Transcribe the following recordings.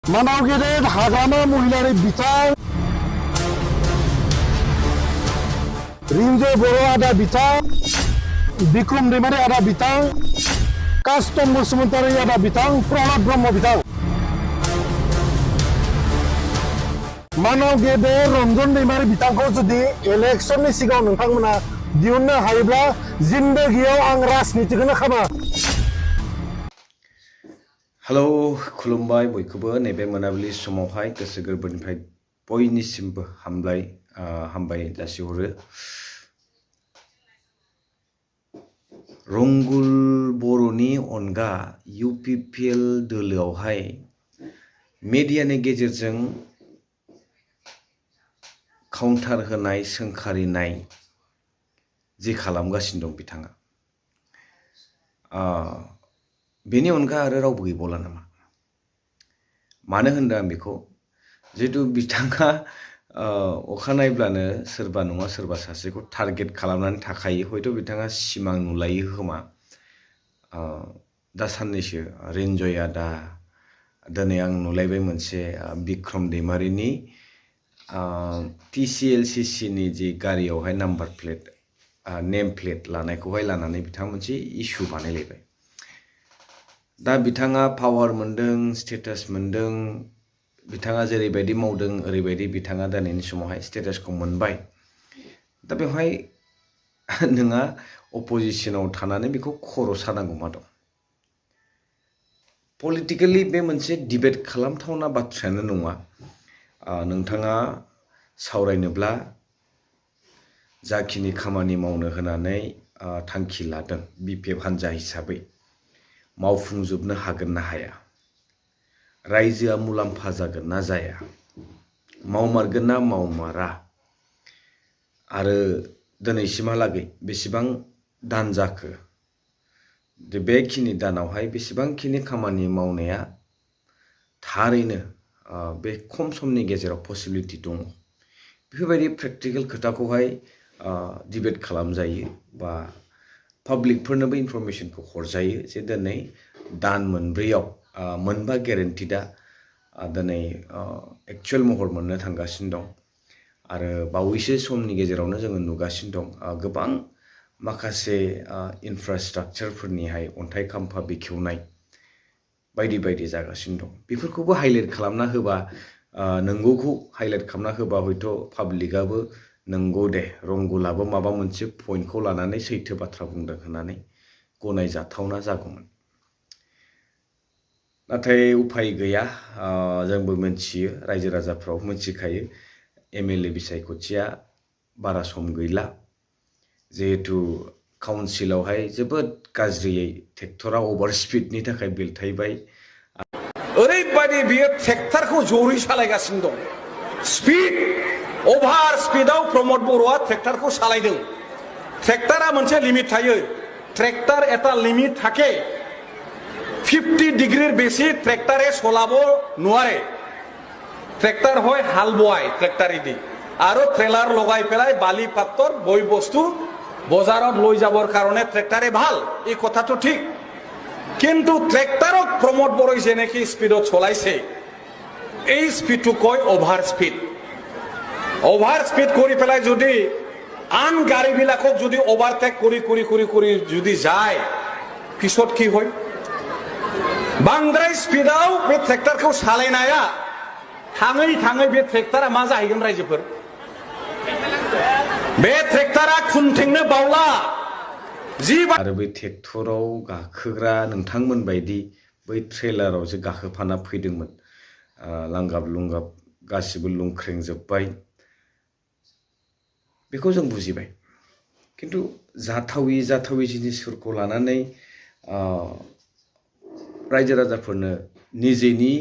मानाव गेदेर हाग्रामा महिलारि बिथां रिंजय बर' आदा बिथां बिक्रम दैमारि आदा बिथां कास्टम बसुमतारी आदा बिथां प्रहलाद ब्रह्म बिथां मानाव गेदेर रंजन दैमारि बिथांखौ जुदि इलेक्शननि सिगाङाव नोंथांमोना दिहुननो हायोब्ला जिन्दगियाव आं राजनितिखौनो खामा। हेलौ खुलुमबाय बयखौबो नैबे मोनाबिलि समावहाय गोसो गोरबोनिफ्राय बयनिसिमबो हामबाय जासिहरो। रंगुल बर'नि अनगा UPPL दोलोआवहाय मेडियानि गेजेरजों काउन्टार होनाय सोंखारिनाय जे खालामगासिनो दं बिथाङा बेनि अनगा आरो रावबो गैबावला नामा? मानो होनदों आं बेखौ जिहेतु बिथाङा अखानायब्लानो सोरबा नङा सोरबा सासेखौ टारगेट खालामनानै थाखायो। हयथ' बिथाङा सिमां नुलायो खोमा। दा साननैसो रिन्जय आदा, दिनै आं नुलायबाय मोनसे बिक्रम दैमारिनि TCLCC नि जे गारियावहाय नाम्बार प्लेट नेम प्लेट लानायखौहाय लानानै बिथाङा मोनसे इस्यु बानायलायबाय। दा बिथाङा पावार मोनदों, स्टेटास मोनदों, बिथाङा जेरैबायदि मावदों ओरैबायदि बिथाङा दिनैनि समावहाय स्टेटासखौ मोनबाय। दा बेवहाय नोंहा अपोजिसनाव थानानै बेखौ खर' सानांगौ मा दं? पलिटिकेलि बे मोनसे डिबेट खालामथावना बाथ्रायानो नङा। नोंथाङा सावरायनोब्ला जाखिनि खामानि मावनो होनानै थांखि लादों BPF हान्जा हिसाबै मावफुंजोबनो हागोन ना हाया? रायजोआ मुलाम्फा जागोन ना जाया? मावमारगोन ना मावमारा? आरो दिनैसिमहालागै बेसेबां दान जाखो? बेखिनि दानावहाय बेसेबांखिनि खामानि मावनाया थारैनो बे खम समनि गेजेराव पसिबिलिटि दङ? बेफोरबायदि प्रेक्टिकेल खोथाखौहाय डिबेट खालामजायो बा पाब्लिकफोरनोबो इनफरमेसनखौ हरजायो जे दिनै दान मोनब्रैयाव मोनबा गेरेन्टिडा दिनै एक्चुअल महर मोननो थांगासिनो दं। आरो बावैसो समनि गेजेरावनो जोङो नुगासिनो दं गोबां माखासे इनफ्रास्ट्राक्चारफोरनिहाय अन्थाइ खाम्फा बेखेवनाय बायदि बायदि जागासिनो दं। बेफोरखौबो हाइलाइट खालामना होबा, नंगौखौ हाइलाइट खालामना होबा हयथ' पाब्लिकआबो नंगौ दे रंगुलाबो माबा मोनसे पइन्टखौ लानानै सैथो बाथ्रा बुंदों होननानै गनायजाथावना जागौमोन। नाथाय उफाय गैया। जोंबो मिथियो, रायजो राजाफ्राव मिथिखायो MLA बिसायख'थिया बारा सम गैला। जिहेतु काउन्सिलावहाय जोबोद गाज्रियै ट्रेक्टरा अभार स्पिडनि थाखाय बेलथायबाय। ओरैबायदि बियो ट्रेक्टरखौ जरै सालायगासिनो दं। स्पिड अभार स्पिडआव प्रमद बर'आ ट्रेक्टरखौ सालायदों। ट्रेक्टरा मोनसे लिमिट थायो। ट्रेक्टर এটা লিমিট থাকে। 50 ডিগ্রির বেশি ট্রেক্টরে চলাব নোৱাৰে। ট্রেক্টর হয় হাল বোৱাই ট্রেক্টরেদি আৰু ট্ৰেলাৰ লগাই পেলাই বালি পাত্তৰ বই বস্তু বজাৰত লৈ যাবৰ কাৰণে ট্রেক্টরে ভাল, এই কথাটো ঠিক। কিন্তু ট্রেক্টরক প্রমোদ বড়ই যেনেকি স্পিডত চলাইছে, এই স্পিডটো কয় অভার স্পিড। অভার স্পিড কৰি পেলাই যদি আন গাড়ীবিলাকক যদি ওভাৰটেক কৰি যদি যায়, পিছত কি হয়? बांद्राय स्पिडआव बे ट्रेक्टरखौ सालायनाया थाङै बे ट्रेक्टरा मा जाहैगोन रायजोफोर? बे ट्रेक्टरा खुन्थिंनो बावला। आरो बै ट्रेक्टराव गाखोग्रा नोंथांमोन बायदि बै ट्रेलारावसो गाखोफाना फैदोंमोन। लांगाब लुंगाब गासिबो लुंख्रेंजोब्बाय। बेखौ जों बुजिबाय। खिन्थु जाथावि जिनिसफोरखौ लानानै रायजो राजाफोरनो निजेनि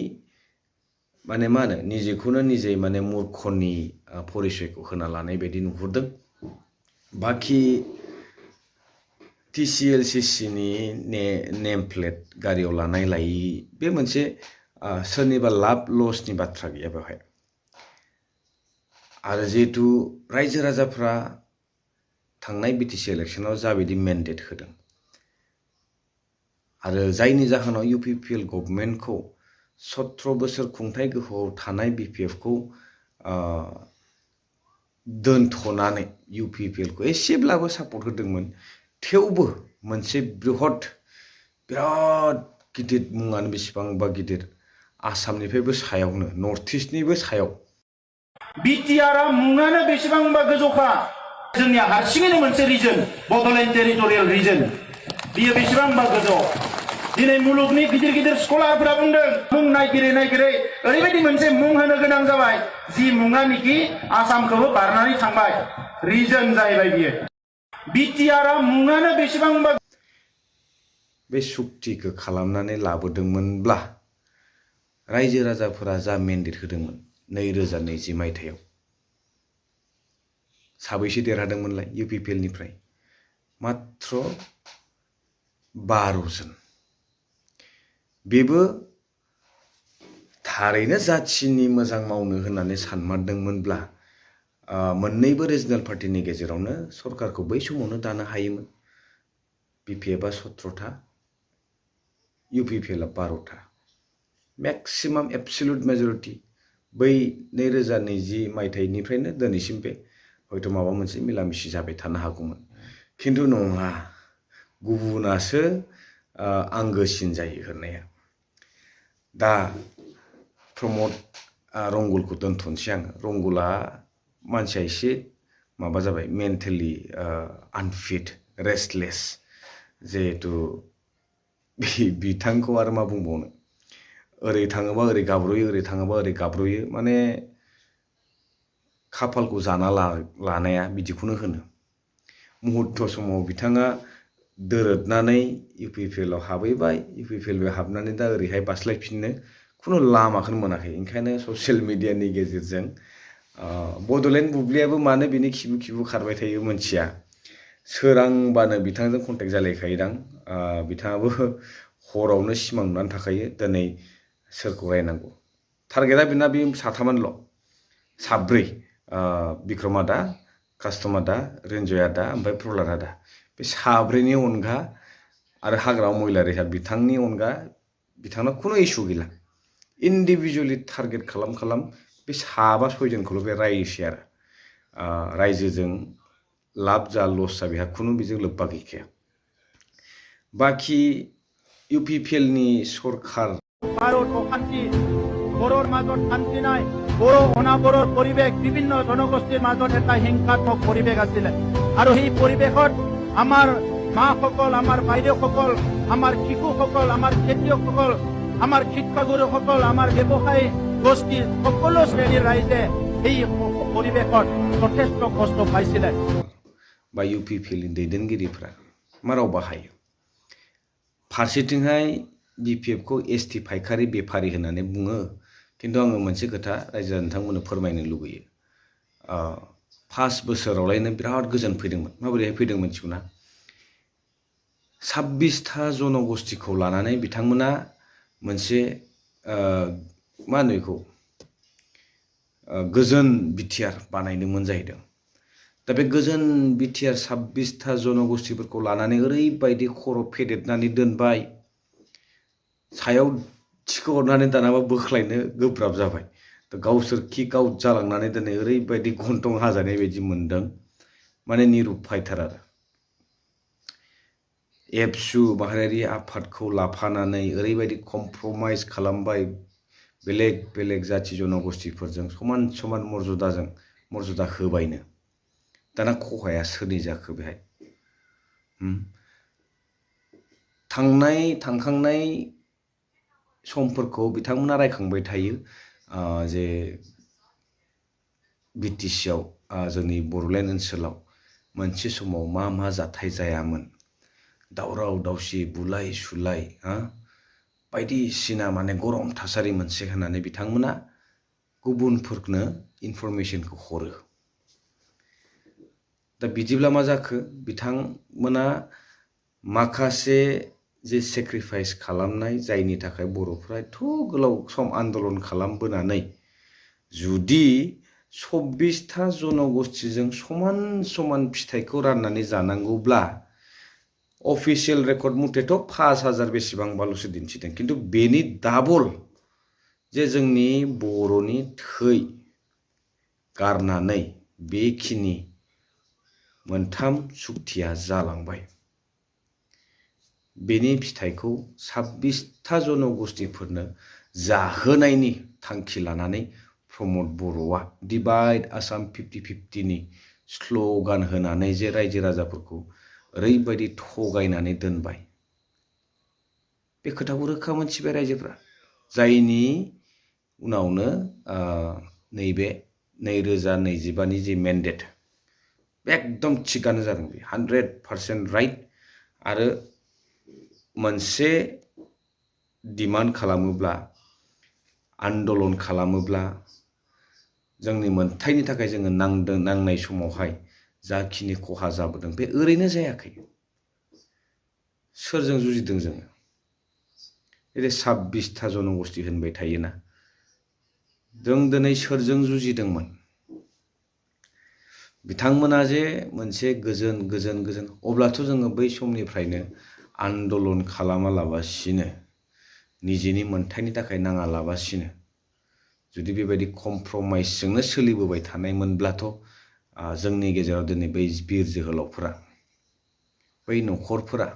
माने मा होनो, निजेखौनो निजे माने मूर्खनि परिचयखौ होना लानाय बायदि नुहुरदों। बाखि TCLCC नि नेम प्लेट गारियाव लानाय लायि बे मोनसे सोरनिबा लाब लसनि बाथ्रा गैया बेवहाय। आरो जिहेतु रायजो राजाफ्रा थांनाय BTC इलेक्शनाव जाबायदि मेन्डेट होदों आरो जायनि जाहोनाव UPPL गभर्नमेन्टखौ 17 बोसोर खुंथाय गोहोआव थानाय BPF खौ दोनथ'नानै UPPL खौ एसेब्लाबो सापर्ट होदोंमोन थेवबो मोनसे बिराद गिदिर मुङानो बेसेबांबा गिदिर आसामनिफ्रायबो सायावनो नर्थ इस्टनिबो सायाव बिटिआरआ मुङानो बेसेबांबा गोजौखा जोंनिया हारसिङैनो मोनसे रिजन बड'लेण्ड टेरिटरियेल रिजन बियो बेसेबांबा गोजौ दिनै मुलुगनि गिदिर गिदिर स्कलारफोरा बुंदों मुं नायगिरै ओरैबायदि मोनसे मुं होनो गोनां जाबाय जि मुङानिखि आसामखौबो बारनानै थांबाय रिजन जाहैबाय बियो बिटिआरआ मुङानो बेसेबांबा बे सुक्तिखौ खालामनानै लाबोदोंमोनब्ला रायजो राजाफोरा जा मेन्डेट होदोंमोन 2020 मायथाइयाव साबैसे देरहादोंमोनलाय UPPL निफ्राय मात्र 12 जन बेबो थारैनो जाथिनि मोजां मावनो होननानै सानमारदोंमोनब्ला मोन्नैबो रिजनेल पार्टिनि गेजेरावनो सरकारखौ बै समावनो दानो हायोमोन BPF आ 17था UPPL आ 12था मैक्सिमाम एब्सोल्युट मेजरिटी बै 2020 मायथाइनिफ्रायनो दिनैसिम बे हयथ' माबा मोनसे मिलामिसि जाबाय थानो हागौमोन खिन्थु नङा गुबुनासो आंगोसिन जायो होननाया दा प्रमद रंगुलखौ दोनथ'नोसै आङो रंगुला मानसिया एसे माबा जाबाय मेन्टेलि आनफिट रेस्टलेस जिहेतु बिथांखौ आरो मा बुंबावनो ओरै थाङोबा ओरै गाब्र'यो ओरै थाङोबा ओरै गाब्र'यो माने खाफालखौ जाना लानाया बिदिखौनो होनो मुहुर्त समाव बिथाङा दोरोदनानै UPPL आव हाबहैबाय UPPL आव हाबनानै दा ओरैहाय बास्लायफिननो खुनु लामाखौनो मोनाखै ओंखायनो ससियेल मिडियानि गेजेरजों बड'लेण्ड बुब्लियाबो मानो बिनि खिबु खारबाय थायो मोनथिया सोरांबानो बिथांजों कन्टेक्ट जालायखायोदां बिथाङाबो हरावनो सिमां नुनानै थाखायो दिनै सोरखौ रायनांगौ टारगेटआ बिना बे साथामानोल' साब्रै बिक्रम आदा कास्टम आदा रन्जय आदा ओमफ्राय प्रहलाद आदा बे साब्रैनि अनगा आरो हाग्रामा महिला रेहात बिथांनि अनगा बिथांना खुनु इस्यु गैला इन्डिभिजुवेलि टारगेट खालाम बे साबा सयजनखौल' बे रायोसै आरो रायजोजों लाब जा लस जा बेहा खुनु बेजों लोब्बा गैखाया बाखि UPPL नि सरकार ভারত অশান্তি বড়োর মাজত শান্তি নাই বড়ো অনাবৰৰ পৰিৱেশ বিভিন্ন জনগোষ্ঠীৰ মাজত এটা হিংসাত্মক পৰিৱেশ আছিলে আৰু সেই পৰিৱেশত আমাৰ মাসকল আমাৰ বাইদেউসকল আমাৰ শিশুসকল আমাৰ খেতিয়কসকল আমাৰ শিক্ষাগুৰুসকল আমাৰ ব্যৱসায়ী গোষ্ঠীৰ সকলো শ্ৰেণীৰ ৰাইজে এই পৰিৱেশত যথেষ্ট কষ্ট পাইছিলে बा UPPL नि दैदेनगिरिफ्रा मा राव बाहायो फारसेथिंहाय BPF खौ ST फायखारि बेफारि होननानै बुङो खिन्थु आङो मोनसे खोथा रायजो नोंथांमोननो फोरमायनो लुगैयो 5 बोसोरावलायनो बिराद गोजोन फैदोंमोन माबोरैहाय फैदों मिथिगौना 26था जनगोष्ठीखौ लानानै बिथांमोना मोनसे मा होनो बेखौ गोजोन बिटिआर बानायदोंमोन जाहैदों दा बे गोजोन बिटिआर 26था जनगोष्ठीफोरखौ लानानै ओरैबायदि खर' फेदेरनानै दोनबाय सायाव थिखोहरनानै दानाबा बोख्लायनो गोब्राब जाबाय दा गावसोर किक आउट जालांनानै दिनै ओरैबायदि गन्थं हाजानाय बायदि मोनदों माने निरुपायथार आरो एबसु माहारियारि आफादखौ लाफानानै ओरैबायदि कमप्रमाइज खालामबाय बेलेग जाथि जनगोष्ठीफोरजों समान मर्यादा होबायनो दाना खहाया सोरनि जाखो बेहाय थांखांनाय समफोरखौ बिथांमोना रायखांबाय थायो जे BTC आव जोंनि बड'लेण्ड ओनसोलाव मोनसे समाव मा जाथाय जायामोन दावराव दावसि बुलाय सुलाय बायदिसिना माने गरम थासारि मोनसे होननानै बिथांमोना गुबुनफोरनो इनफरमेशनखौ हरो दा बिदिब्ला मा जाखो बिथांमोना माखासे जे सेक्रिफाइस खालामनाय जायनि थाखाय बर'फ्रा एथ' गोलाव सम आन्दोलन खालामबोनानै जुदि 26था जनगोष्ठीजों समान फिथाइखौ राननानै जानांगौब्ला अफिसियेल रेकर्ड मथेथ' 5000 बेसेबांबाल'सो दिन्थिदों खिन्थु बेनि डाबल जे जोंनि बर'नि थै गारनानै बेखिनि मोनथाम सुक्तिया जालांबाय। बेनि फिथाइखौ 26था जनगोष्ठीफोरनो जाहोनायनि थांखि लानानै प्रमद बर'आ डिवाइड आसाम 50-50 नि स्ल'गान होनानै जे रायजो राजाफोरखौ ओरैबायदि थगायनानै दोनबाय, बे खोथाखौ रोखा मोनथिबाय रायजोफ्रा। जायनि उनावनो नैबे 2025 नि जि मेन्डेट, एकदम थिगानो जादों, बे 100% राइट। आरो मोनसे डिमान्ड खालामोब्ला, आन्दलन खालामोब्ला, जोंनि मोनथायनि थाखाय जोङो नांनाय समावहाय जाखिनि खहा जाबोदों बे ओरैनो जायाखै। सोरजों जुजिदों जोङो? बे 26था जनगोष्ठी होनबाय थायोना, जों दिनै सोरजों जुजिदोंमोन? बिथांमोना जे मोनसे गोजोन अब्लाथ' जोङो बै समनिफ्रायनो आन्दलन खालामालाबासिनो, निजेनि मोनथायनि थाखाय नाङालाबासिनो जुदि बेबायदि कमप्रमाइसजोंनो सोलिबोबाय थानायमोनब्लाथ' जोंनि गेजेराव दिनै बै बिर जोहोलावफोरा, बै नखरफोरा,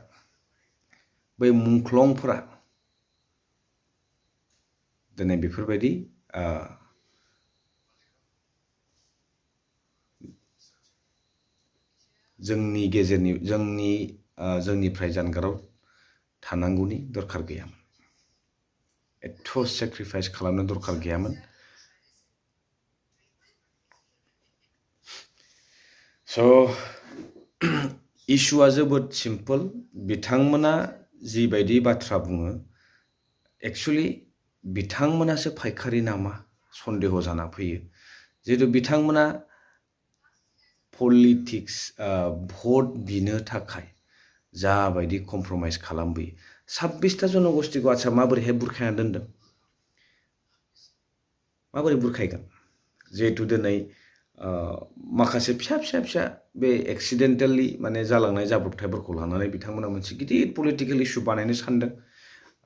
बै मुंख्लंफोरा दिनै बेफोरबायदि जोंनि गेजेरनि जोंनिफ्राय जानगाराव थानांगौनि दरखार गैयामोन। एथ' सेक्रिफाइस खालामनो दरखार गैयामोन। स' इस्युआ जोबोद सिम्पल। बिथांमोना जिबायदि बाथ्रा बुङो, एक्चुअलि बिथांमोनासो फायखारि नामा सन्देह जाना फैयो। जिहेतु बिथांमोना पलिटिक्स भट बिनो थाखाय जाबायदि कमप्रमाइस खालामबोयो, 26था जनगोष्ठीखौ आच्छा माबोरैहाय बुरखायना दोनदों? माबोरै बुरखायगोन? जिहेतु दिनै माखासे फिसा बे एक्सिडेन्टेलि माने जालांनाय जाब्रबथायफोरखौ लानानै बिथांमोना मोनसे गिदिर पलिटिकेल इस्यु बानायनो सानदों।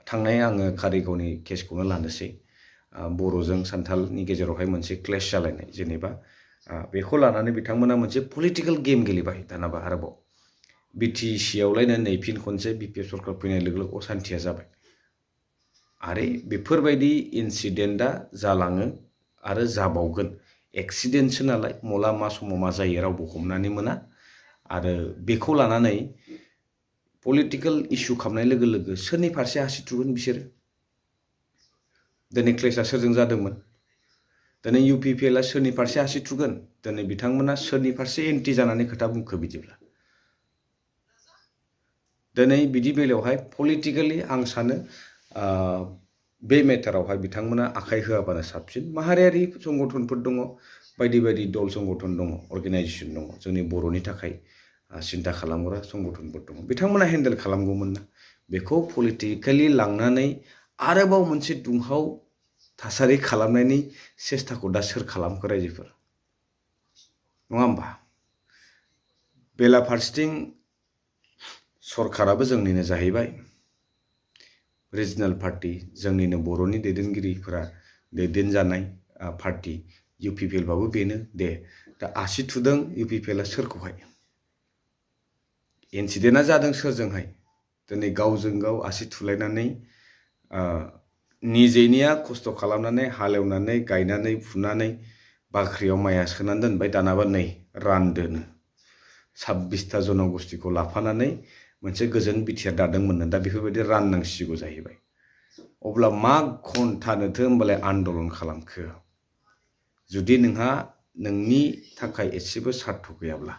थांनाय आङो कारिगावनि केसखौनो लानोसै। बर'जों सान्थालनि गेजेरावहाय मोनसे क्लेश जालायनाय, जेनेबा बेखौ लानानै बिथांमोना मोनसे पलिटिकेल गेम गेलेबाय दानाबा आरोबाव। BTC-आवलायनो नै फिन खनसे BPF सरकार फैनाय लोगो लोगो असान्थिया जाबाय। आरो बेफोरबायदि इनसिडेन्टआ जालाङो आरो जाबावगोन। एक्सिडेन्टसो नालाय, मला मा समाव मा जायो रावबो हमनानै मोना। आरो बेखौ लानानै पलिटिकेल इस्यु खालामनाय लोगो लोगो सोरनि फारसे आसि थुगोन बिसोरो? दिनै क्लेशआ सोरजों जादोंमोन? दिनै UPPLआ सोरनि फारसे आसि थुगोन? दिनै बिथांमोना सोरनि फारसे एन्टि जानानै खोथा बुंखो बिदिब्ला? दिनै बिदि बेलायावहाय पलिटिकेलि आं सानो बे मेटारावहाय बिथांमोना आखाइ होआबानो साबसिन। माहारियारि संगठनफोर दङ, बायदि दल संगठन दङ, अर्गेनाइजेसन दङ, जोंनि बर'नि थाखाय सिन्था खालामग्रा संगठनफोर दङ। बिथांमोना हेन्डेल खालामगौमोन ना। बेखौ पलिटिकेलि लांनानै आरोबाव मोनसे दुंहाव थासारि खालामनायनि सेस्टाखौ दा सोर खालामखो रायजोफोर? नङा होमबा? बेलाफारसेथिं सरकाराबो जोंनिनो जाहैबाय, रिजनेल पार्टी, जोंनिनो बर'नि दैदेनगिरिफोरा दैदेनजानाय पार्टी UPPL-बाबो बेनो दे। दा आसि थुदों UPPL-आ सोरखौहाय? इन्सिडेन्टआ जादों सोरजोंहाय? दिनै गावजों गाव आसि थुलायनानै निजेनिया खस्थ' खालामनानै हालेवनानै गायनानै फुनानै बाख्रियाव माइया सोनानै दोनबाय, दानाबा नै रानदोनो। 26था जनगोष्ठीखौ लाफानानै मोनसे गोजोन बिटिआर दादोंमोननो, दा बेफोरबायदि राननांसिगौ जाहैबाय। अब्ला मा घन्टानोथो होमबालाय आन्दलन खालामखो? जुदि नोंहा नोंनि थाखाय एसेबो सार्थ गैयाब्ला,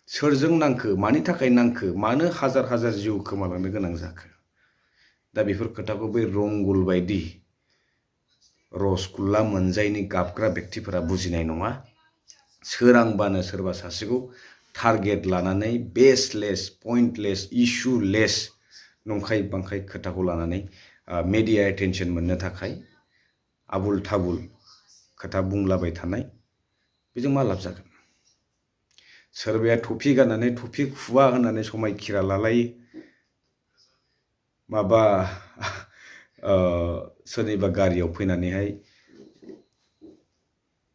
सोरजों नांखो, मानि थाखाय नांखो, मानो हाजार जिउ खोमालांनो गोनां जाखो? दा बेफोर खोथाखौ बै रंगुल बायदि रसगुल्ला मोनजायैनि गाबग्रा बेक्तिफोरा बुजिनाय नङा। सोरांबानो सोरबा सासेखौ टारगेट लानानै बेसलेस, पइन्टलेस, इस्युलेस नंखाय बांखाय खोथाखौ लानानै मेडिया एटेनसन मोननो थाखाय आबुल थाबुल खोथा बुंलाबाय थानाय, बेजों मा लाब जागोन? सोरबाया टफि गाननानै टफि खुवा होननानै समायखिरा लालायो, माबा सोरनिबा गारियाव फैनानैहाय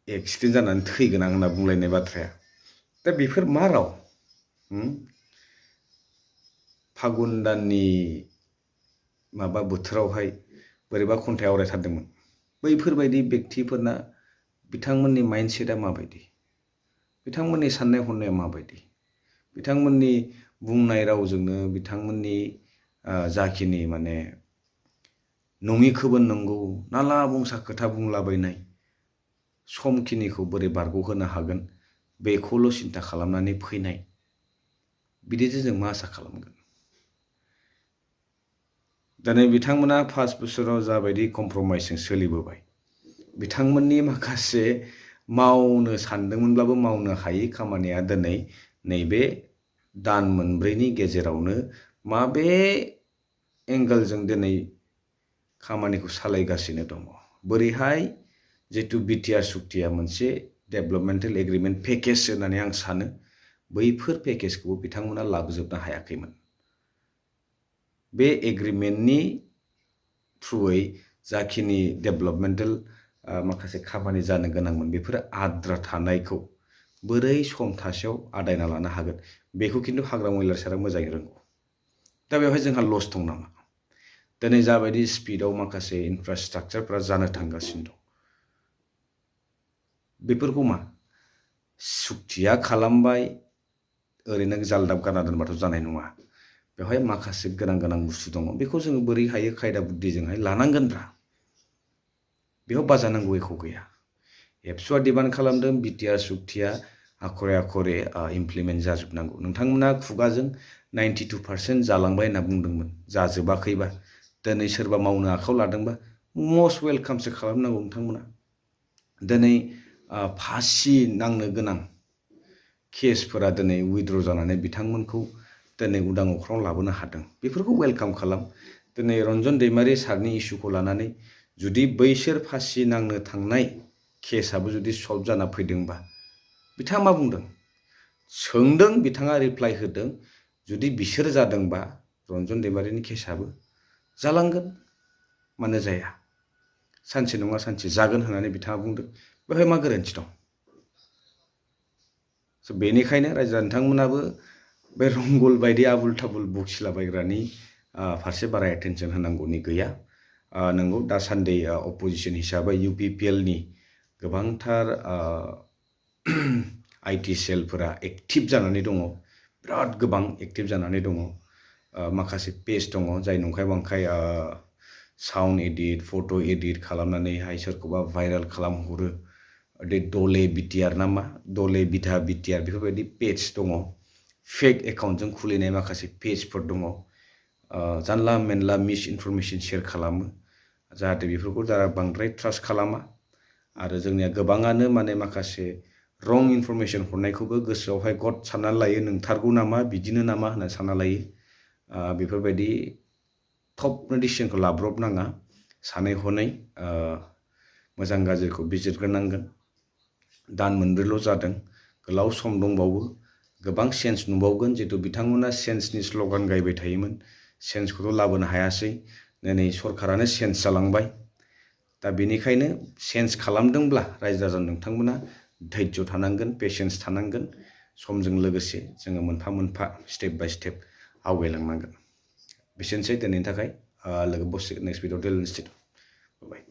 एक्सिडेन्ट जानानै थैगोन आं होनना बुंलायनाय बाथ्राया दा बेफोर मा राव फागुन दाननि माबा बोथोरावहाय बोरैबा खन्थाइ आवरायथारदोंमोन बैफोरबायदि व्यक्तिफोरना बिथांमोननि माइन्डसेटआ माबायदि बिथांमोननि साननाय हनाया माबायदि बिथांमोननि बुंनाय रावजोंनो बिथांमोननि जाखिनि माने नङिखौबो नंगौ नाला बुंसा खोथा बुंलाबायनाय समखिनिखौ बोरै बारग'होनो हागोन बेखौल' सिन्था खालामनानै फैनाय बिदिजों जों मा आसा खालामगोन दिनै बिथांमोना 5 बोसोराव जाबायदि कमप्रमाइसजों सोलिबोबाय बिथांमोननि माखासे मावनो सानदोंमोनब्लाबो मावनो हायै खामानिया दिनै नैबे दान मोनब्रैनि गेजेरावनो माबे एंगलजों दिनै खामानिखौ सालायगासिनो दङ बोरैहाय जितु बिटिआर सुक्तिया मोनसे डेभेलपमेन्टेल एग्रिमेन्ट पेकेज होननानै आं सानो बैफोर पेकेजखौबो बिथांमोना लाबोजोबनो हायाखैमोन बे एग्रिमेन्टनि थ्रुयै जाखिनि डेभेलपमेन्टेल माखासे खामानि जानो गोनांमोन बेफोर आद्रा थानायखौ बोरै सम थासेयाव आदायना लानो हागोन बेखौ खिन्थु हाग्रा महिलार सारा मोजाङै रोंगौ दा बेवहाय जोंहा लस दं नामा दिनै जाबायदि स्पिडआव माखासे इनफ्रास्ट्राक्चारफ्रा जानो थांगासिनो दं बेफोरखौ मा सुक्तिया खालामबाय ओरैनो जालदाब गारना दोनबाथ' जानाय नङा बेवहाय माखासे गोनां बुस्थु दङ बेखौ जोङो बोरै हायो खायदा बुद्धिजोंहाय लानांगोनब्रा बेयाव बाजानांगौ एख' गैया एबसुआ डिमान्ड खालामदों बिटिआर सुक्तिया आखरे इमप्लिमेन्ट जाजोबनांगौ नोंथांमोना खुगाजों 92% जालांबाय होनना बुंदोंमोन जाजोबाखैबा दिनै सोरबा मावनो आखायाव लादोंबा मस्ट वेलकामसो खालामनांगौ नोंथांमोना दिनै फासि नांनो गोनां केसफोरा दिनै उइथड्र जानानै बिथांमोनखौ दिनै उदां अख्राङाव लाबोनो हादों बेफोरखौ वेलकाम खालाम दिनै रन्जन दैमारि सारनि इस्युखौ लानानै जुदि बैसोर फासि नांनो थांनाय केसआबो जुदि सल्भ जाना फैदोंबा बिथाङा मा बुंदों सोंदों बिथाङा रिप्लाइ होदों जुदि बिसोर जादोंबा रन्जन दैमारिनि केसआबो जालांगोन मानो जाया सानसे नङा सानसे जागोन होननानै बिथाङा बुंदों बेवहाय मा गोरोन्थि दं स' बेनिखायनो रायजो नोंथांमोनाबो बे रंगल बायदि आबुल थाबुल बखिलाबायग्रानि फारसे बारा एटेनसन होनांगौनि गैया नंगौ दासान्दि अपोजिसन हिसाबै UPPLनि गोबांथार IT सेलफोरा एक्टिभ जानानै दङ बिराद गोबां एक्टिभ जानानै दङ माखासे पेज दङ जाय नंखाय बांखाय साउन्ड एडिट फट' एडिट खालामनानैहाय सोरखौबा भाइरेल खालामहरो दले बिटिआर नामा दले बिथा बिटिआर बेफोरबायदि पेज दङ फेक एकाउन्टजों खुलिनाय माखासे पेजफोर दङ जानला मेनला मिस इनफरमेसन शेयार खालामो जाहाथे बेफोरखौ जारा बांद्राय ट्रास्ट खालामा आरो जोंनिया गोबाङानो माने माखासे रं इनफरमेसन हरनायखौबो गोसोआवहाय गद साननानै लायो नोंथारगौ नामा बिदिनो नामा होनना सानना लायो बेफोरबायदि थपनो डिसिसनखौ लाब्रबनाङा सानै हनै मोजां गाज्रिखौ बिजिरग्रोनांगोन दान मोनब्रैल' जादों गोलाव सम दंबावो गोबां चेन्ज नुबावगोन जितु बिथांमोना चेन्जनि स्ल'गान गायबाय थायोमोन चेन्जखौथ' लाबोनो हायासै दिनै सरकारानो चेन्ज जालांबाय दा बेनिखायनो चेन्ज खालामदोंब्ला रायजो राजा नोंथांमोना धैर्य थानांगोन पेशेन्स थानांगोन समजों लोगोसे जोङो मोनफा मोनफा स्टेप बाय स्टेप आवगायलांनांगोन बेसेनोसै दिनैनि थाखाय लोगो बसिगोन नेक्स्ट भिडिअ' डेल इनस्टिट्युट बाय